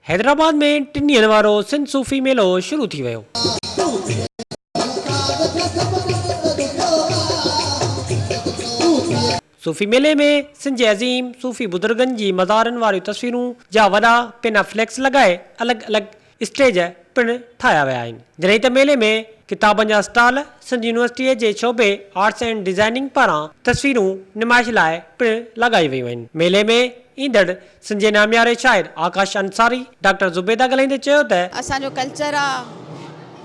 حيدرآباد ۾ ٽن ڏينهن وارو سنڌ صوفي ميلو شروع ٿي ويو. صوفي ميلي ۾ سنڌ جي عظيم صوفي بزرگن جي مزارن واريون تصويرون جا وڏا پينا فليڪس لڳائي الڳ الڳ اسٽيج پڻ ٺاهيا ويا آهن. جڏهن ته ميلي ۾ ڪتابن جا اسٽال سنڌ يونيورسٽيء جي شعبي آرٽس اينڊ ڊزائننگ پاران تصويرون نمائش لاء پڻ لڳايون ويون آهن. ميلي ۾ ايندڙ سنڌ جي نامياري شاعر آڪاش انصاري، ڊاڪٽر زبيده ڳالهائيندي چيو ته. اسان جو ڪلچر آ،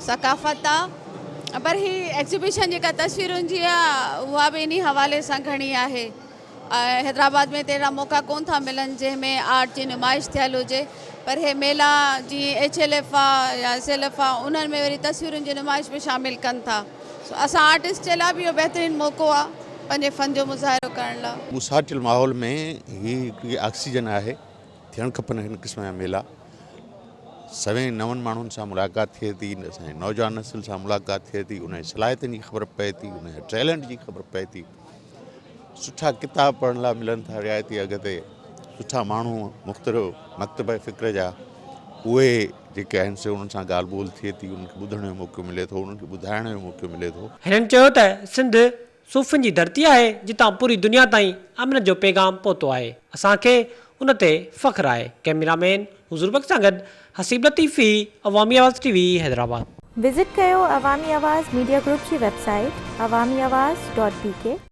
ثقافت آ پر هي ايگزيبيشن جيڪا تصويرن جي آ اها به انهي حوالي سان گهڻي آهي. حيدرآباد ۾ ته اهڙا موقعا ڪونه ٿا ملن جنهن ۾ آرٽ جي نمائش ٿيل هجي پر هي ميلا جيئن ايڇ ايل ايف آ يا ايس ايل ايف آ انهن ۾ وري تصويرن جي نمائش به شامل ڪن ٿا سو اسان آرٽسٽ جي لاء به اهو بهترين موقعو آ پنهنجي فن جو مظاهرو ڪرڻ لاء. ٻوساٽيل ماحول ۾ هي هڪڙي آڪسيجن آهي، ٿيڻ کپن هن قسم جا ميلا، سوين نون ماڻهن سان ملاقات ٿئي ٿي، اسان جي نوجوان نسل سان ملاقات ٿئي ٿي، انهن جي صلاحيتن جي خبر پئي ٿي، انهن جي ٽيلنٽ جي خبر پئي ٿي. سٺا ڪتاب پڙهڻ لاء ملن ٿا رعايتي اگهه تي سٺا ماڻهو مختلف مڪتبه فڪر جا اهي جيڪي آهن سي انهن سان ڳالهه ٻولهه ٿئي ٿي انهن کي ٻڌڻ جو موقعو ملي ٿو انهن کي ٻڌائڻ جو موقعو ملي ٿو. هنن چيو ته سنڌ صوفين جي ڌرتي آهي جتان پوري دنيا تائين امن جو پيغام پهتو آهي اسان کي ان تي فخر آهي ڪئميرا مين حضور بخش سان گڏ Haseeb Latifi Awami Awaz T V Hyderabad. Visit ڪيو عوامي آواز ميڊيا گروپ جي website Awami Awaz dot B K.